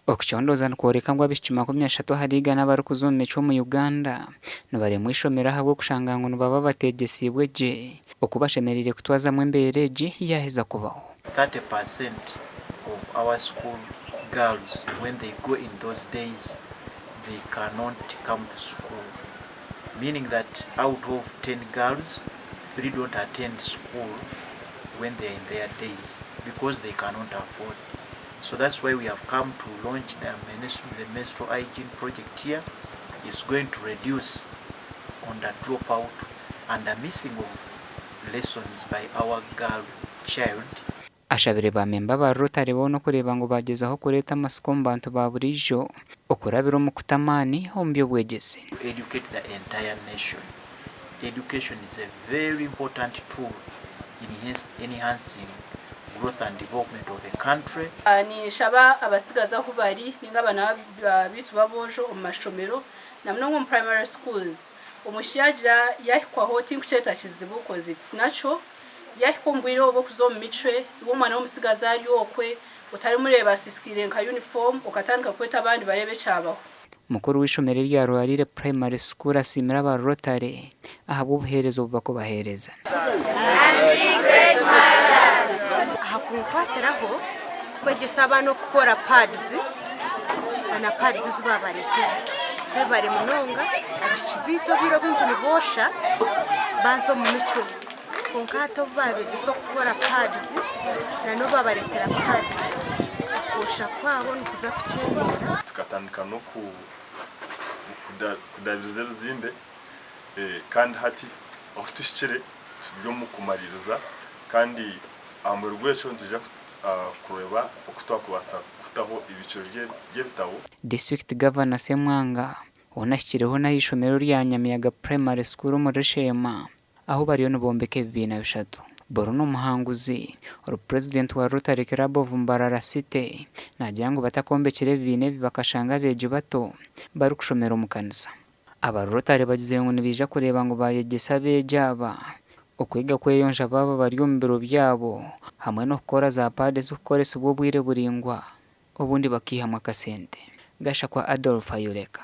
Okucondooza nikworeka ngu abaishiki 30 ahari igana abarikuza omu micwe omu Uganda nibaremwa eishomero ahabw'okushanga ngu nibaba bateegyesiibwe gye oku bashemereire kutwazamu embeera egi yaaheza kubaho. 30% of our school girls when they go in those days they cannot come to school meaning that out of 10 girls 3 don't attend school when they are in their days because they cannot afford. So that's why we have come to launch the, the menstrual hygiene project here. It's going to reduce on the dropout and the missing of lessons by our girl child. Ashabire ba memba ba Rotary boona okureeba ngu bagyezaho kureeta amasiko omu bantu ba buriijo okurabira omu kuta amaani omu by'obwegyese. To educate the entire nation. Education is a very important tool in enhancing growth and development of the country. Ninshaba abasigazi ahu bari ninga abaana baitu b'aboojo omu mashomero na munonga omu primary schools, omwishiki yagira yahikwaho tinkukyeta kizibu coz it's natural, yahika omu bwire obu okuza omu micwe, iwe omwana w'omutsigazi ari okwe otarimureeba asisikaire nka uniform okatandika kweta abandi bareebe ekyabaho. Mukuru w'eishomero erya Rwarire Primary School asiimire aba Rotary ahabw'obuheereza obu barikubaheereza. Aha kunkwatiraho kwegyesa abaana okukora pads na pads ezi babaretera webare munonga abaishiki baitu obwire obwingi niboosha baaza omu micwe kwonka hati obu babegyesa okukora pads na n'obu babaretera pads okwosha kwabo nikuza kukyendeera. Tukatandika n'okudabiriza ebizimbe kandi hati ahu tuhikire turi omu kumariiriza kandi aha muheru gw'ekyo nitwija kureeba oku twakubaasa kutaho eibikiro ry'ebitabo. Disiturikiti Gavana Ssemwanga hoona ahikireho n'ahaishomero rya Nyamiyaga Primary School omuri Sheema ahu bariyo nibombeka ebibiina bishatu. Bruno Muhanguzi, ori Purezidenti wa Rotary Club of Mbarara City naagira ngu batakombekire ebibiina ebi bakashanga abeegi bato barikushomera omu kanisa. Aba Rotary bagizire ngu nibaija kureeba ngu baayegyesa abeegi aba okwega kweyonja baaba bari omu biro byabo hamwe n'okukora za paadi ezirikukoresibwa obwire buraingwa obundi bakaihamu akasente. Gashakwa Adolf ayoreka.